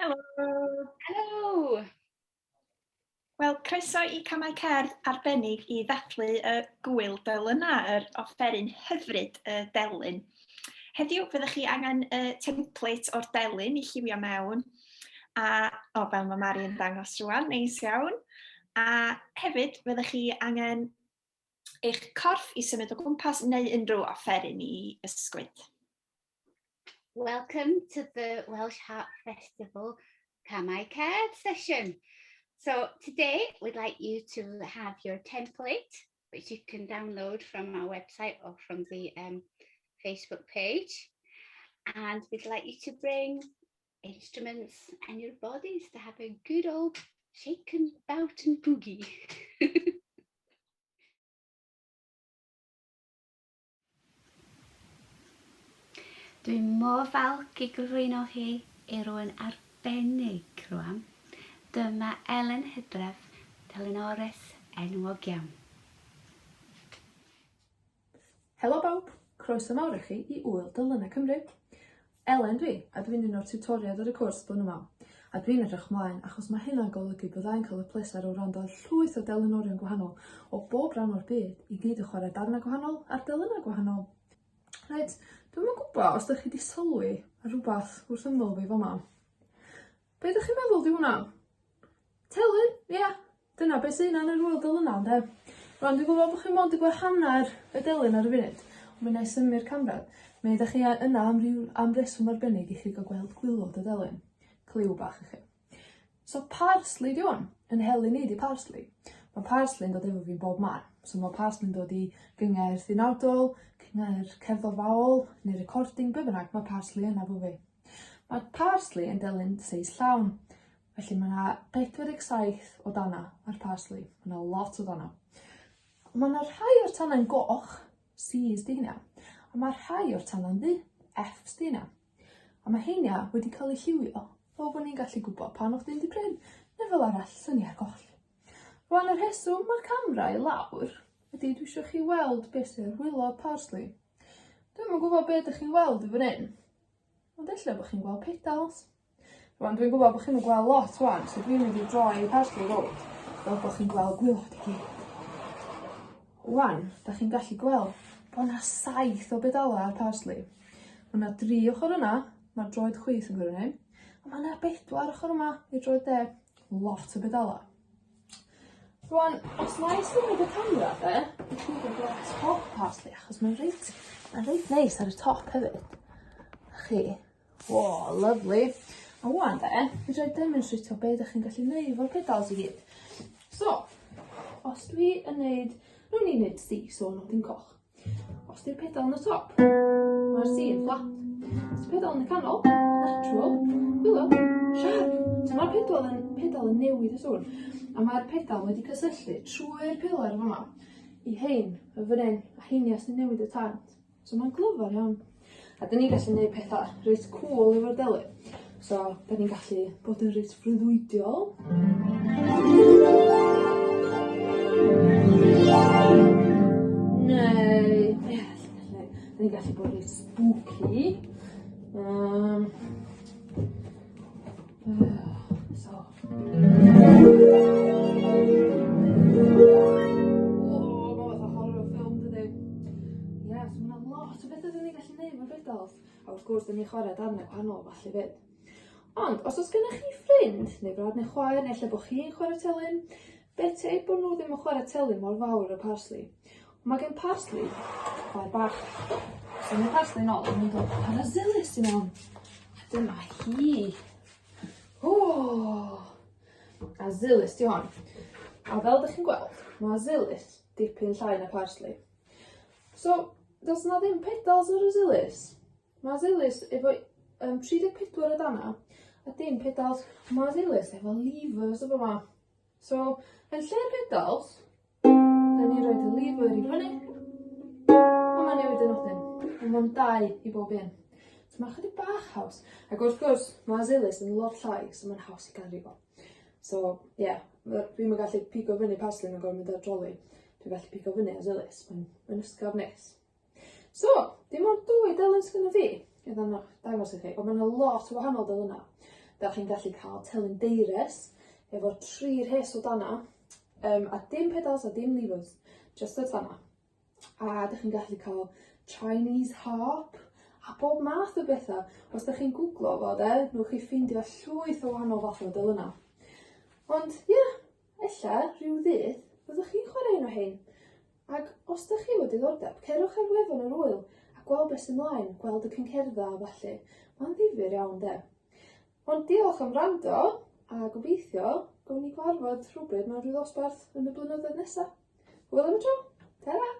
Helo! Helo! Wel, croeso i Camau Cerdd arbennig i ddathlu y gwyl delynau, yr offeryn hyfryd y delyn. Heddiw, fyddwch chi angen y template o'r delyn i lliwio mewn, a, o, fel mae Mari yn dangos rwan, neis iawn. A hefyd, fyddwch chi angen eich corff i symud o gwmpas neu unrhyw offeryn i ysgwyd. Welcome to the Welsh Harp Festival Camau Cerdd session. So today we'd like you to have your template, which you can download from our website or from the um, Facebook page. And we'd like you to bring instruments and your bodies to have a good old shake and bout and boogie. Dwi mor falch i gyflwyno chi i rywun arbennig rwan. Dyma Elen Hydref, telynores enwog iawn. Helo bawb, croeso mawr i chi i Ŵyl Delynau Cymru. Elen dwi, a dwi'n un o'r tiwtoriaid ar y cwrs blwyddyn yma. A dwi'n edrych mlaen achos mae hynna'n golygu byddai'n cael y pleser o wrando ar llwyth o delynorion gwahanol o bob rhan o'r byd i gyd yn chwarae darnau gwahanol ar delynau gwahanol. Reit, dwi'm yn gwbo os 'dach chi 'di sylwi ar rwbath wrth ymyl fi fama. Be' 'dych chi'n meddwl 'di hwnna? Telyn, ia! Dyna be' sy 'na yn yr ŵyl delynau ynde? Rŵan dwi'n gwbo bo' chi mond 'di gwel' hannar y delyn ar y funud, on' mi wnâi symud camera. Mi ydach chi a- yna am ryw am reswm arbennig i chi ga'l gweld gwilod y delyn. Cliw bach i chi. So parsley 'di 'wn. 'Yn nhelyn i 'di parsley. Ma' parsley yn dod efo fi yn bob man. So ma' parsley'n dod i gyngerdd unawdol, cyngerdd cerddorfaol, neu recording, be' bynnag, ma' parsley yna efo fi. Ma' parsley yn delyn seis llawn. Felly mae 'na 47 o danna ar parsley. Ma' 'na lot o danna. Ma' 'na rhai o'r tannau'n goch, C's 'di heina, a ma' rhai o'r tanna'n ddu, F's 'di heina. A ma' heinia wedi cael eu lliwio fel bo' ni'n gallu gwbod pa un o' chdi'n 'di prynu, neu fel arall 'sa ni ar goll. Rwan y rheswm ma'r camera i lawr ydi dwi isio chi weld be' sy ar wylod parsley. Dwi'm yn gwbo be' 'dych chi'n weld yn fan 'yn, ond ella bo' chi'n gweld petals. Rwan dwi'n gwybod bod chi'm yn gweld lot rwan so dwi'n mynd i droi parsley rownd fel bo' chi'n gweld gwilod i gyd. Rwan, 'dach chi'n gallu gweld bo' 'na saith o bedala ar parsley. Ma' 'na dri ochor yna, ma'r droed chwith yn gwrdd hyn, a ma' 'na bedwar ochor yma i'r droed de. Lot o bedala. Rwan, os na i symud y camera de, i chi gweld top parsley achos mae'n reit, mae'n reit neis ar y top hefyd. Chi. O, lyfli. A ŵan 'de, fedra i demonstratio be' 'dach chi'n gallu neud efo'r pedals i gyd. So, os dwi yn neud, rwy'n i'n neud C, so nodyn coch. Os di'r pedal yn y top, mae'r C yn fflat. Os di'r pedal yn y canol, natural, gwylod, sharp. So mae'r pedal yn, pedal yn newid y sŵn. A mae'r pedal wedi cysylltu trwy'r piler fama i hein, y fan hyn, a heinia sy'n newid y tant. So mae'n glyfar iawn. A 'dyn ni'n gallu neud petha reit cŵl efo'r delyn. So 'dyn ni'n gallu bod yn reit freuddwydiol. Neu ie 'dyn ni'n gallu bod reit spooky. Yym. So. O, ma' fatha horror film dydi? Ie, so ma' 'na lot o betha 'dyn ni gallu neud efo'r pedals. A wrth gwrs 'dyn ni chware darne gwahanol felly 'fyd. Ond os o's gennych chi ffrind neu brawd neu chwaer neu ella bo' chi'n chware telyn, better bo' nw ddim yn chware telyn mor fawr â Parsley. Ma' gen Parsley chwaer bach. So ma' Parsley nôl yn mynd o Parazilis i mewn. A dyma hi. O! Azilis 'di hon. A fel 'dych chi'n gweld, ma' Azilis dipyn llai na Parsley. So, does 'na ddim pedals ar Azilis. Ma' Azilis efo yym 34 o dana a dim pedals. Ma' Azilis efo levers yn fama. So, yn lle'r pedals, da ni'n rhoi y lever i fyny, a mae'n newid y nodyn. A mae'n dau i bob un. So mae'n chydig bach haws. Ac wrth gwrs, mae Azilis yn lot llai, so mae'n haws i gario fo. So, ie, yeah, dwi'n gallu pigo fyny parsley mae'n gorfod mynd ar droli. Dwi'n gallu pigo fyny Azilis, mae'n mae ysgafn neis. So, dim ond dwy delyn sgynno fi i ddangos i chi, ond ma' 'na lot o wahanol delynau. Dach chi'n gallu cael telyn deires efo tri rhes o dana, yym, a dim pedals a dim levers, jyst y tana. A dych chi'n gallu cael Chinese harp a bob math o betha. Os dych chi'n gwglo fo 'de, newch chi ffeindio llwyth o wahanol fatha o delynna. Ond ie, ella rhyw ddydd fyddwch chi'n chwarae un o hein. Ac os dych chi efo diddordeb, cerwch ar wefan yr ŵyl a gweld beth sy'n mlaen, gweld y cyngherddau a ballu. Mae'n ddifyr iawn 'de. Ond diolch am wrando, a gobeithio gawn ni gwarfod rhywbryd mewn rhyw ddosbarth yn y blynyddoedd nesa. Hwyl am y tro! Tara!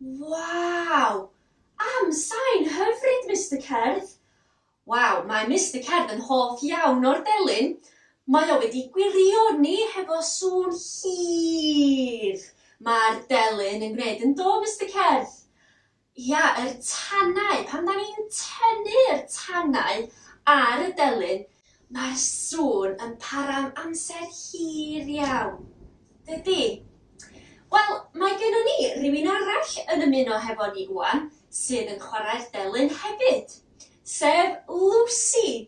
Waw! Am sain hyfryd, Mister Cerdd! Waw, mae Mister Cerdd yn hoff iawn o'r delyn. Mae o wedi gwirioni hefo sŵn hir. Mae'r delyn yn gwneud yn do, Mister Cerdd? Ia, yr tannau, pan 'da ni'n tynnu'r tannau ar y delyn, mae'r sŵn yn para am amser hir iawn. Dydi? Wel, mae gynnon ni rywun arall yn ymuno hefo ni ŵan sydd yn chwarae'r delyn hefyd, sef Lucy.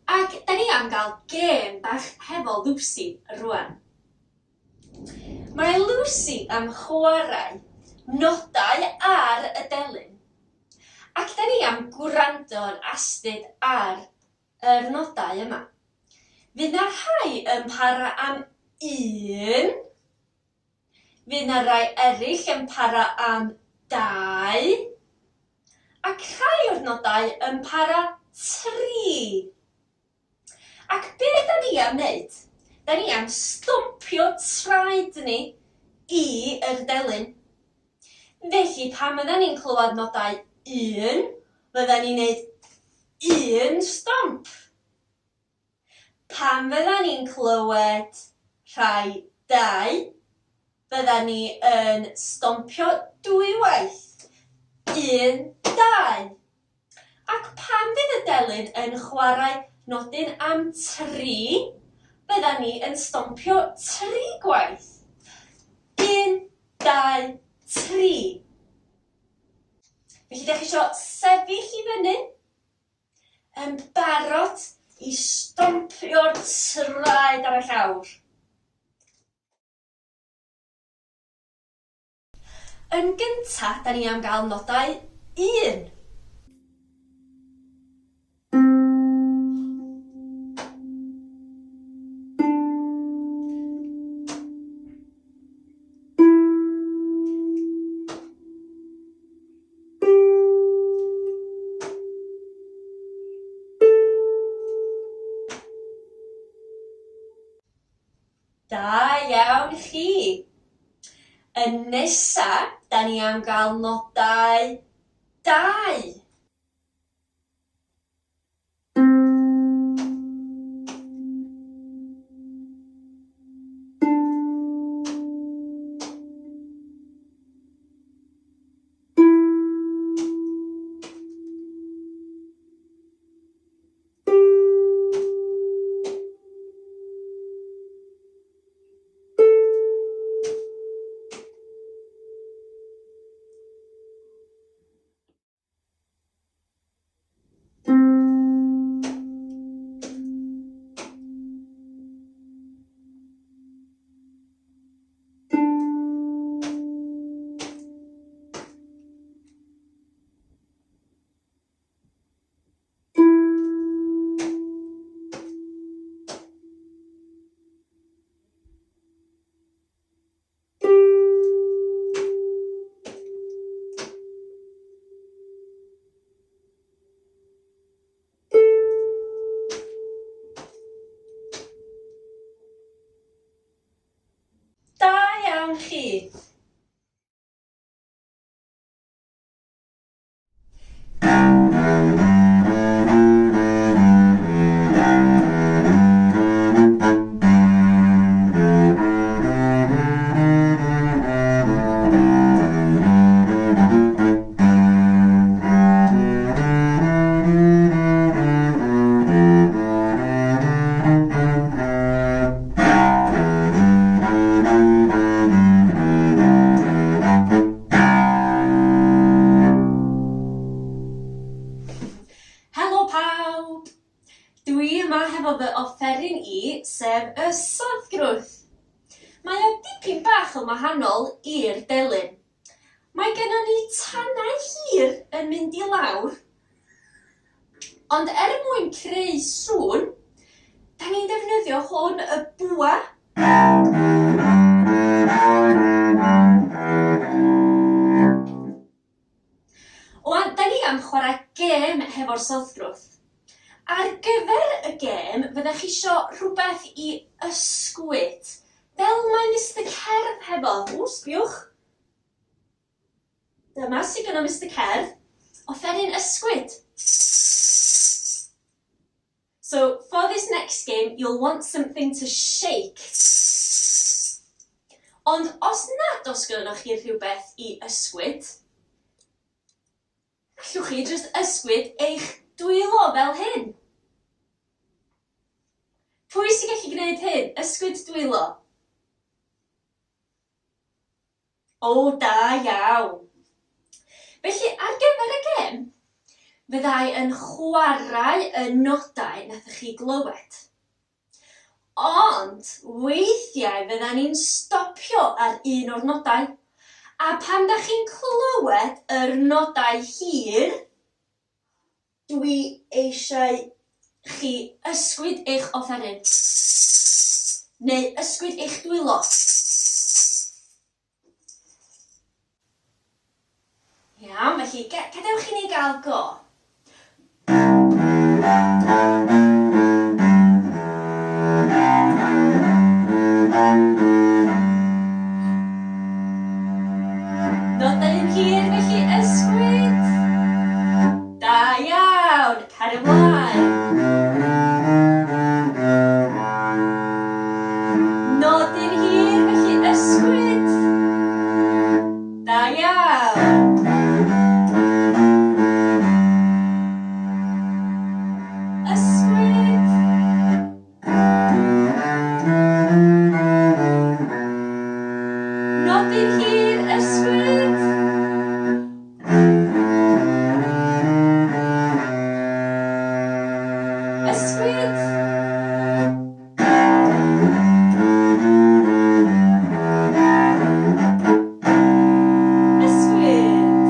Ac 'da ni am gael gêm bach hefo Lucy rŵan. Mae Lucy am chwarae nodau ar y delyn, ac 'da ni am gwrando'n astud ar yr nodau yma. Fydd 'na rhai yn para am un, fydd 'na rai eraill yn para am dau, ac rhai o'r nodau yn para tri. Ac be da ni am wneud? Da ni am stompio traed ni i yr delyn. Felly pan fyddan ni'n clywed nodau un, fyddan ni'n neud un stomp. Pan fyddan ni'n clywed rhai dau, Byddan ni yn stompio dwywaith. Un, dau. Ac pan fydd y delyn yn chwarae nodyn am tri, byddan ni yn stompio tri gwaith. Un, dau, tri. Felly, dach chi isio sefyll i fyny, yn barod i stompio'r traed ar y llawr. Yn gynta, da ni am gael nodau un. Da iawn chi! Yn nesa, da ni am gael nodau dau. Da iawn chi! bach yn wahanol i'r delyn. Mae gennon ni tannau hir yn mynd i lawr, ond er mwyn creu sŵn, da ni'n defnyddio hwn, y bwa. Wan, da ni am chwarae gêm hefo'r sylffrwth. Ar gyfer y gêm, fyddech chi isio rhywbeth i ysgwyd, fel mae Mister Cerdd hefo. Ww, sbiwch. Dyma sy gynno Mister Cerdd, offeryn ysgwyd. So, for this next game, you'll want something to shake. Ond os nad oes gynnoch chi rhywbeth i ysgwyd, allwch chi jyst ysgwyd eich dwylo fel hyn. Pwy sy'n gallu gwneud hyn? Ysgwyd dwylo. O, da iawn! Felly, ar gyfer y gêm, fyddai yn chwarae y nodau nathoch chi glywed. Ond, weithiau fyddan ni'n stopio ar un o'r nodau, a pan dach chi'n clywed yr nodau hir, Dwi eisiau chi ysgwyd eich offeryn. Neu ysgwyd eich dwylo. Iawn, felly gadewch i ni gael go. Nodyn hir felly ysgwyd. Da iawn, cario mlaen. Nodyn hir felly ysgwyd. Da iawn. Ysgwyd. Nodyn hir ysgwyd. Ysgwyd. Ysgwyd.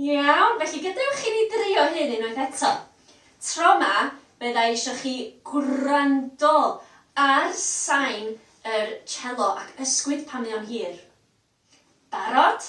Iawn, felly gadewch i ni drio hyn unwaith eto. Tro 'ma, bydda i isio chi gwrando ar sain yr cello ac ysgwyd pan mae o'n hir. Barod?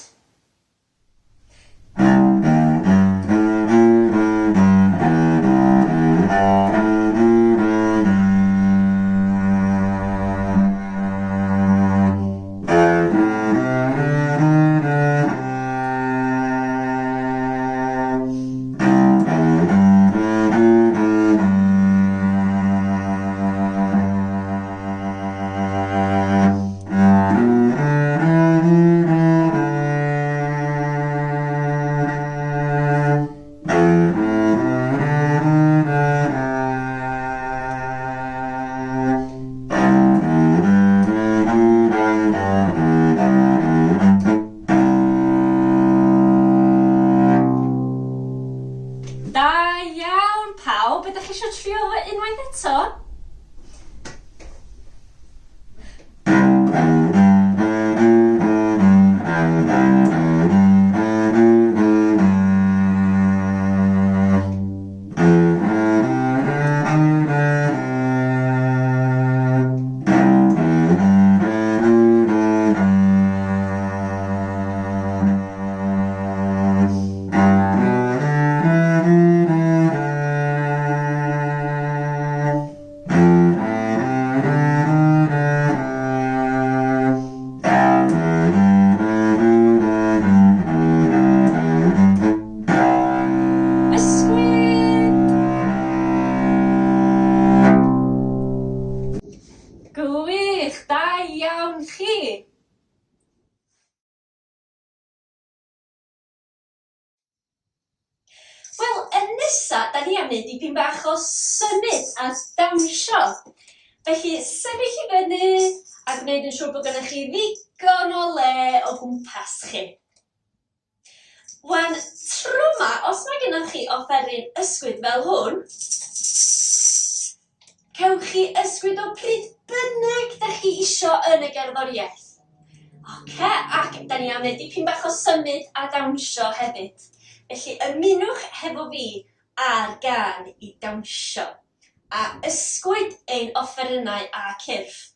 Da iawn pawb, ydych chi eisiau trio fo unwaith eto? Ysgwyd! Gwych! Da iawn chi! Wel, yn nesa, da ni am wneud dipyn bach o symud a dawnsio. Felly, sefyll i fyny a gwneud yn siŵr bod gennych chi ddigon o le o gwmpas chi. Wan, tro 'ma, os mae gennych chi offeryn ysgwyd fel hwn, cewch chi ysgwyd o pryd bynnag. isio yn y gerddoriaeth. Oce, ac da ni am wneud dipyn bach o symud a dawnsio hefyd. Felly ymunwch hefo fi ar gân i dawnsio. A ysgwyd ein offerynnau a cyrff.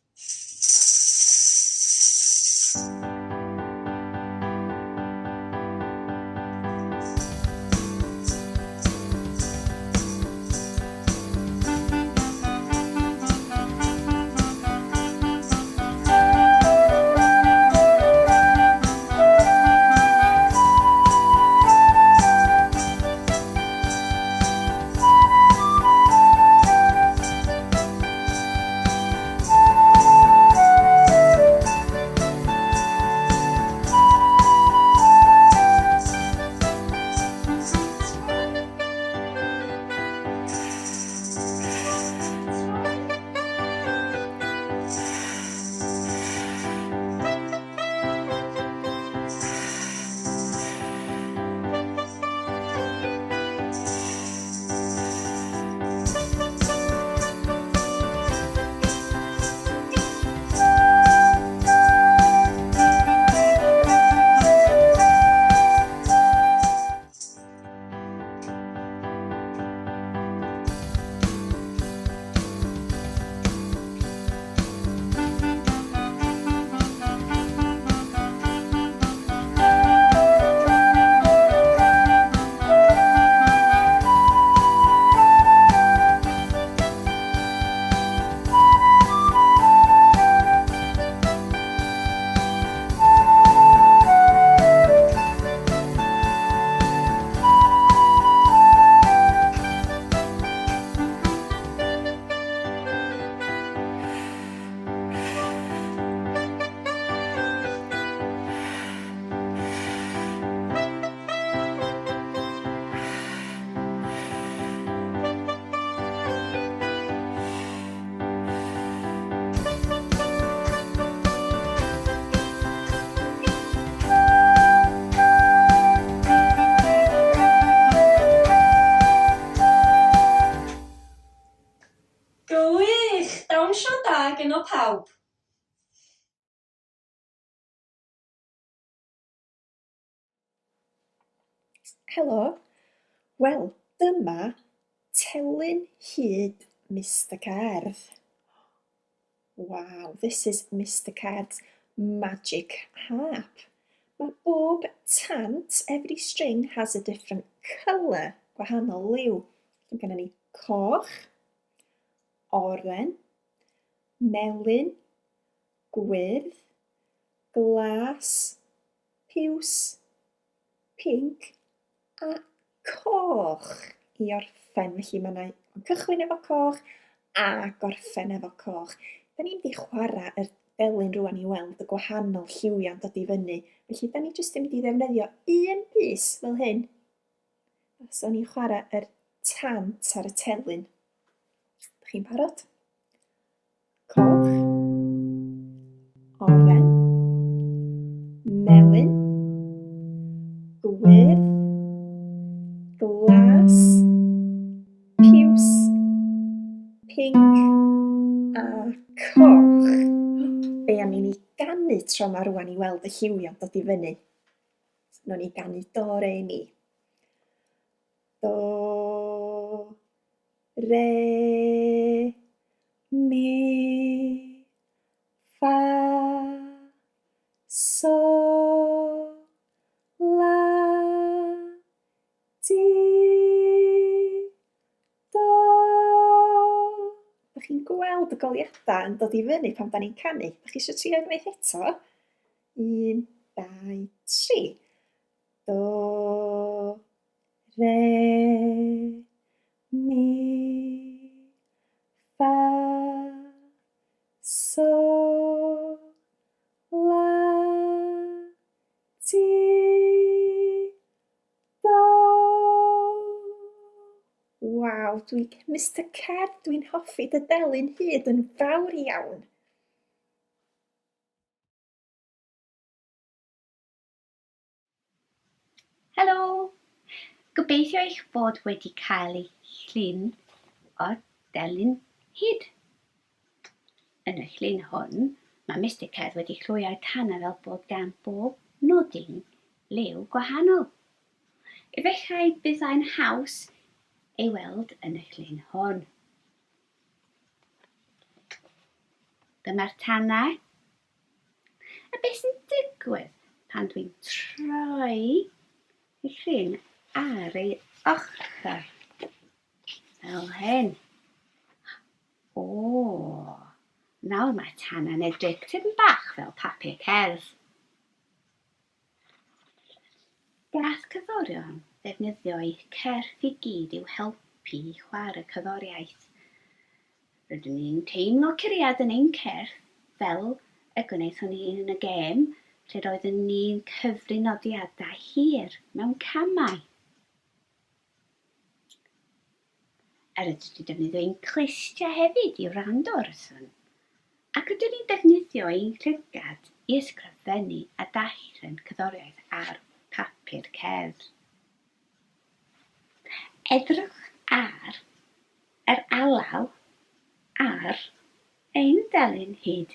Gwych! Dawnsio da gynno pawb! Helo! Wel, dyma telyn hud Mister Cerdd. Wow, this is Mister Cerdd's magic harp. Mae bob tant, every string has a different colour, gwahanol liw. Mae gennym ni coch, oren, melyn, gwyrdd, glas, piws, pinc a coch i orffen. Felly mae yna cychwyn efo coch a gorffen efo coch. Da ni'n mynd i chwarae yr delyn rwan i weld y gwahanol lliwiau'n dod i fyny. Felly da ni jyst yn mynd i ddefnyddio un bys fel hyn. So ni'n chwarae yr tant ar y telyn. Dych chi'n barod? Coch, oren, melyn, gwyrdd, glas, piws, pinc a coch. Be am i ni ganu tro 'ma rŵan i weld y lliwiau'n dod i fyny? Wnawn ni ganu do re mi. Do, re, mi, ffa, sol, la, ti, do. Dach chi'n gweld y goleuadau yn dod i fyny pan da ni'n canu? Dach chi eisiau trio unwaith eto? 1, 2, 3. Do, re, mi, ffa, sol, la, ti, do. Waw, dwi, Mister Cerdd, dwi'n hoffi dy delyn hud yn fawr iawn. Helo! Gobeithio eich bod wedi cael eich llun o'r delyn hud. Yn y llun hwn, Mae Mister Cerdd wedi llwyo'r tanau fel bod gan bob nodyn liw gwahanol. Efallai byddai'n haws ei weld yn y llun hwn. Dyma'r tanau. A beth sy'n digwydd pan dwi'n troi y llun ar ei ochr? Fel hyn. O, nawr mae Tana'n edrych tipyn bach fel papur cerdd. Gall cerddorion ddefnyddio eu cyrff i gyd i'w helpu i chwarae cerddoriaeth. Rydyn ni'n teimlo curiad yn ein cyrff fel y gwnaethon ni yn y gêm lle roedden ni'n cyfri nodiadau hir mewn camau. A rydyn ni'n defnyddio ein clustiau hefyd i wrando ar y sŵn. Ac rydyn ni'n defnyddio ein llygad i ysgrifennu a darllen cerddoriaeth ar papur cerdd. Edrych ar yr alaw ar ein delyn hud.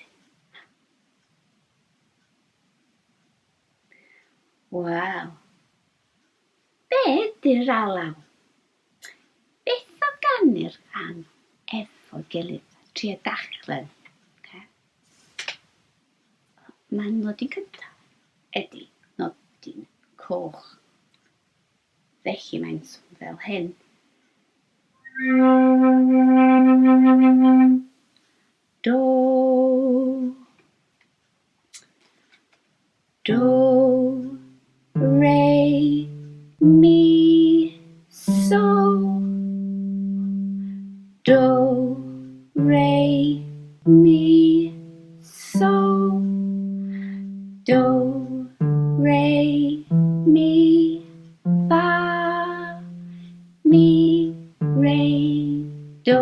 Waw! Be ydy'r alaw? Beth am ganu'r gân efo'i gilydd? Trio darllen. Okay. Mae nodyn cyntaf ydy nodyn coch. Felly mae'n swn fel hyn. Do. Do, re, mi, so. Do, re, mi, so. Do, re, mi, fa. Mi, re, do,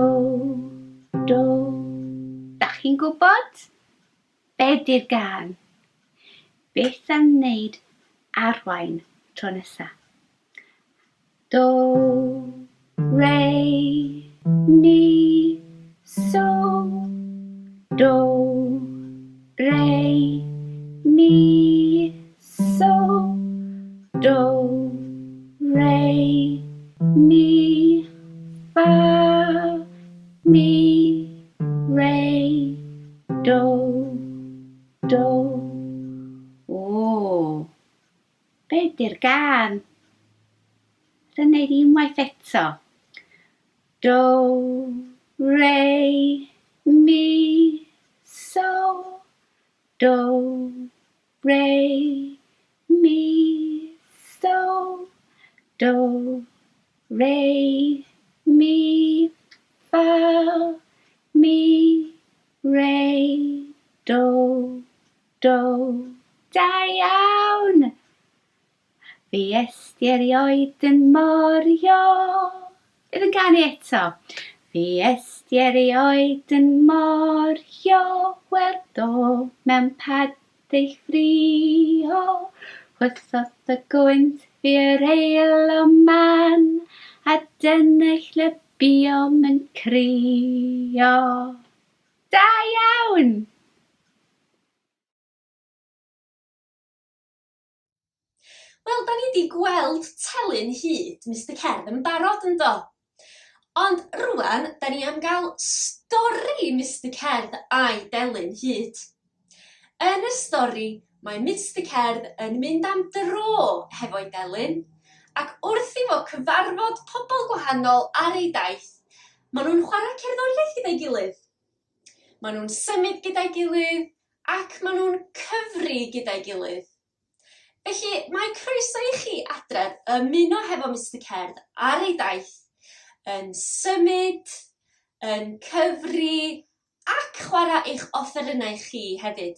do. Dach chi'n gwybod? Be 'di'r gân? Beth am wneud arwain tro nesa? Do, re, mi, so. Do, re, mi, so. Do, re, mi, fa, mi, re, Do, do. O, be 'di'r gân? Rhaid wneud unwaith eto. Do, re, mi, so. Do, re, mi, so. Do, re, mi, fa, mi, re, do, do. Da iawn! Fuest ti erioed yn morio? Bydd yn canu eto. Fuest ti erioed yn morio? Wel do, mewn padell frio. Chwythodd y gwynt fu'r eil o man, a dyna lle buom yn crio. Da iawn! Wel, da ni 'di gweld telyn hud Mister Cerdd yn barod, yn do? Ond rŵan, da ni am gael stori Mister Cerdd a'i delyn hud. Yn y stori, mae Mister Cerdd yn mynd am dro hefo'i delyn, ac wrth i fo cyfarfod pobl gwahanol ar ei daith, maen nhw'n chwarae cerddoriaeth gyda'i gilydd. Maen nhw'n symud gyda'i gilydd ac maen nhw'n cyfri gyda'i gilydd. Felly, mae croeso i chi adref ymuno hefo Mister Cerdd ar ei daith, yn symud, yn cyfri ac chwarae eich offerynnau chi hefyd.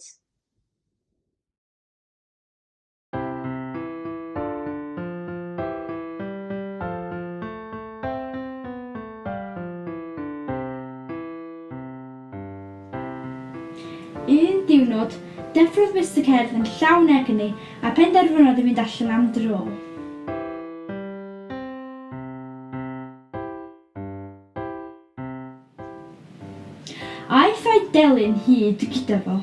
Un diwrnod, deffrodd Mister Cerdd yn llawn egni a phenderfynodd i fynd allan am dro. Aeth â'i delyn hud gyda fo.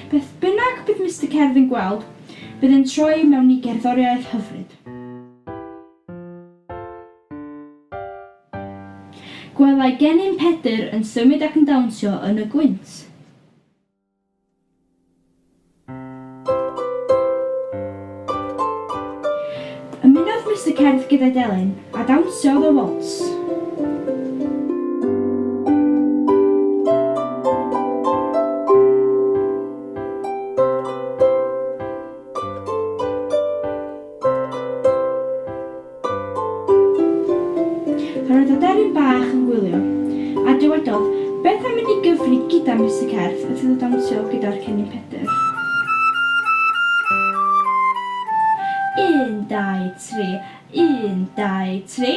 Beth bynnag bydd Mister Cerdd yn gweld, bydd yn troi mewn i gerddoriaeth hyfryd. Gwelai gennym Pedr yn symud ac yn dawnsio yn y gwynt. Ymunodd Mister Cerdd gyda'i delyn a dawnsiodd y waltz. Roedd aderyn bach yn gwylio, a dywedodd, Beth am i ni gyfri gyda Mister Cerdd wrth iddo dawnsio gyda'r Cennin Pedr? Un, dau, tri, un, dau, tri,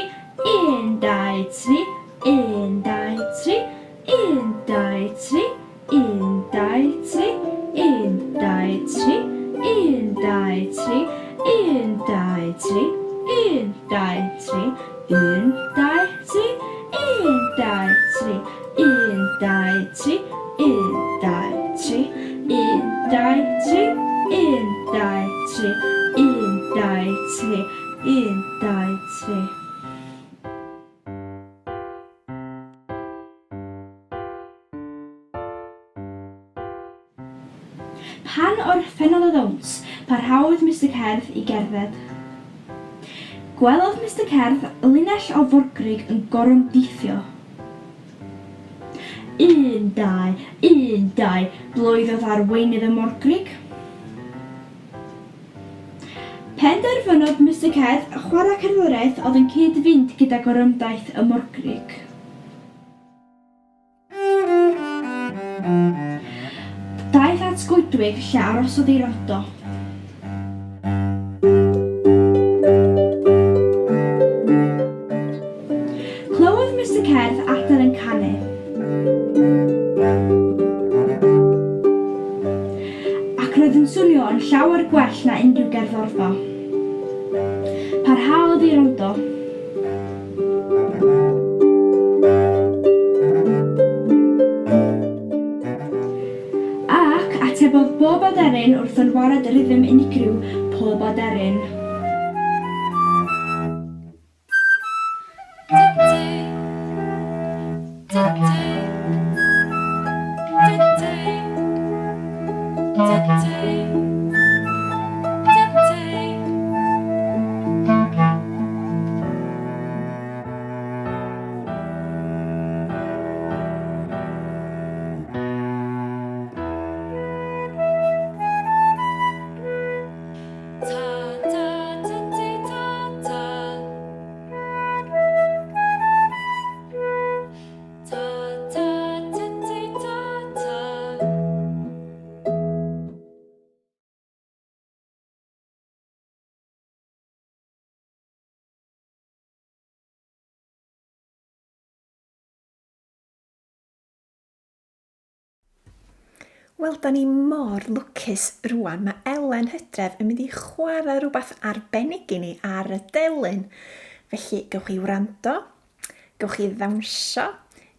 un, dau, tri, un, dau, tri, un, dau, tri, Un, dau, tri, un, dau, tri, un, dau, tri, un, dau, tri, un, dau, tri, un, dau, tri, un, dau, tri, un, dau, tri, un, dau, tri, un, dau, tri, un, dau, tri, un, dau, tri, un, dau, tri. Pan orffennodd y ddawns, parhaodd Mister Cerdd i gerdded. Gwelodd Mister Cerdd linell o forgrug yn gorymdeithio. Un, dau, un, dau, bloeddodd arweinydd y morgrug. Penderfynodd Mister Cerdd chwarae cerddoriaeth oedd yn cyd-fynd gyda gorymdaith y morgrug. Daeth at goedwig lle arosodd i wrando. Clywodd Mister Cerdd adar yn canu. Ac roedd yn swnio yn llawer gwell na unrhyw gerddorfa. Parhaodd i wrando. Ac atebodd bob aderyn wrth ddynwared rhythm unigryw pob aderyn. Wel, da ni mor lwcus rwan. Mae Elen Hydref yn mynd i chwarae rhywbeth arbennig i ni ar y delyn. Felly, gewch chi wrando, gewch chi ddawnsio,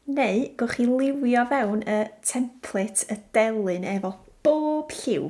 neu gewch chi liwio fewn y template y delyn efo bob lliw.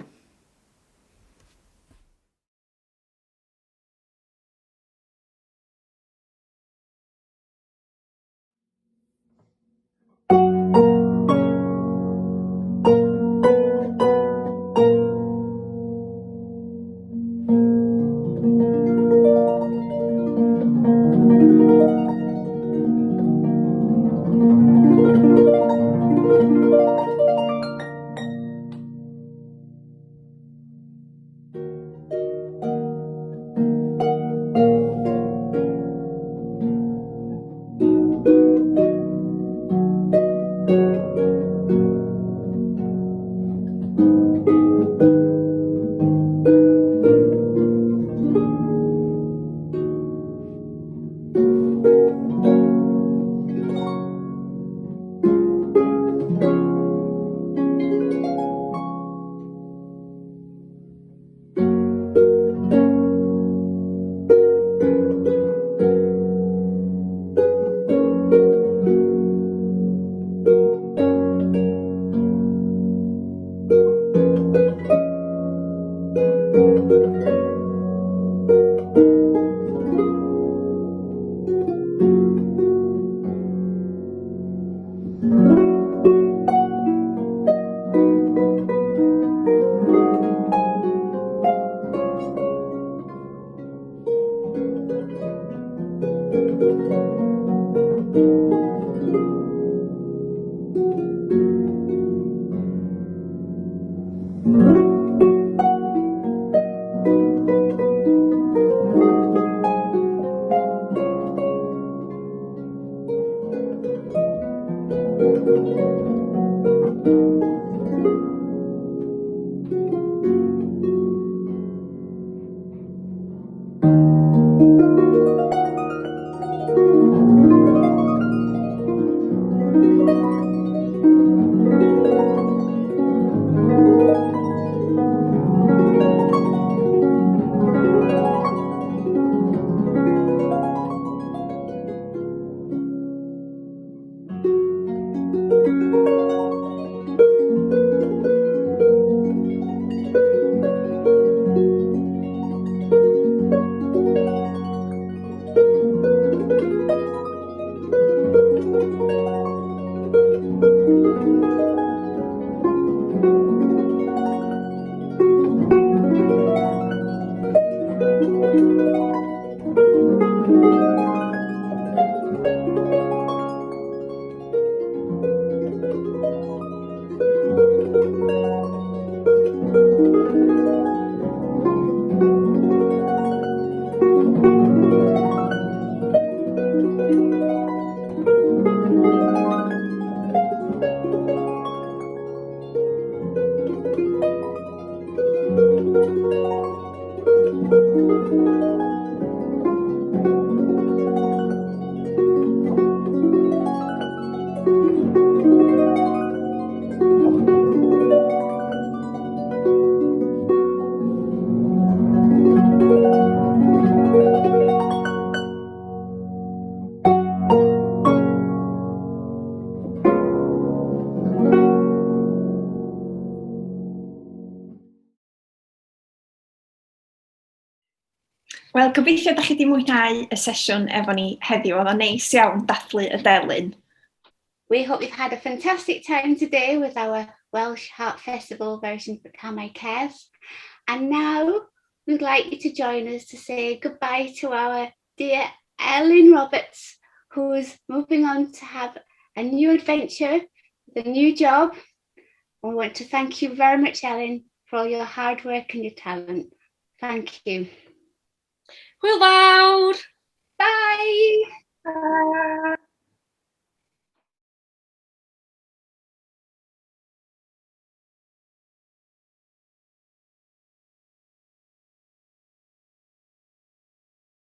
Wel, gobeithio da chi wedi mwynhau y sesiwn efo ni heddiw. Oedd o'n neis iawn dathlu y delyn. We hope you've had a fantastic time today with our Welsh Harp Festival version for Camau Cerdd. And now we'd like you to join us to say goodbye to our dear Elin Roberts, who is moving on to have a new adventure, a new job. We want to thank you very much, Elin, for all your hard work and your talent. Thank you. Hwyl fawr! Bye! Bye.